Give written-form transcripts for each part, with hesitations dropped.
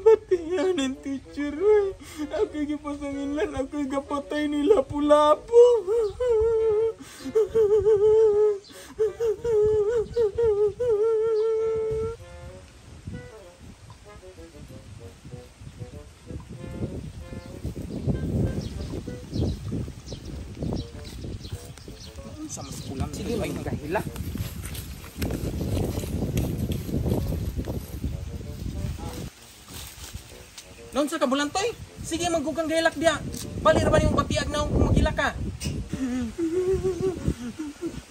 Batihan ang teacher. Ako'y gipasanginlan, ako'y gapatay ni Lapu-Lapu. Sa mas kulam sige ay nagahila. Noon sa kabulantoy, sige maggugang gahilak diya. Bali ra ba niyong batiag na kung magilak ka?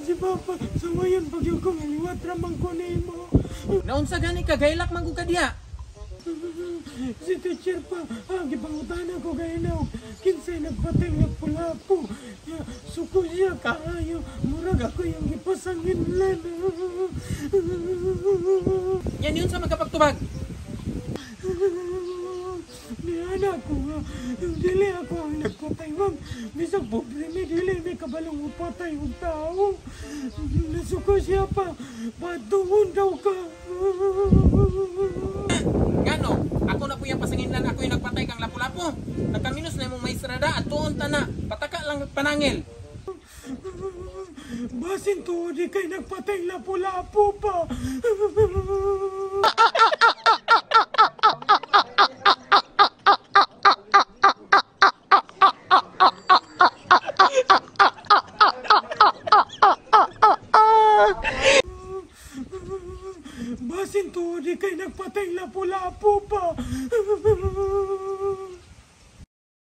Si Papa, sumayon pag yung kumiliwat ramang ko nimo. Naon sa gani ka gahilak manggug ka diya? Si teacher pa, gipangutana ko gaynaw. Kinsay nagpatay nga Lapu-Lapu. Ya, suko siya kaayo. Murag ako yung gipasanginlan. Yan yun sa magkapagtubag. Niana ko nga, dili ako ang nagpatay, ma'am. Bisag pobre mi, dili mi kabalong upatay og tao. Nasuko siya pa, patuon daw ka. Ngano, ako na po yung pasanginlan, ako yung nagpatay kang Lapu-Lapu. Nagkaminos na imong maestrada at tuon ta na. Pataka lang panangil. Basin tuod di kay nagpatay Lapu-Lapu pa. Basin tuod di kay nagpatay Lapu-Lapu pa.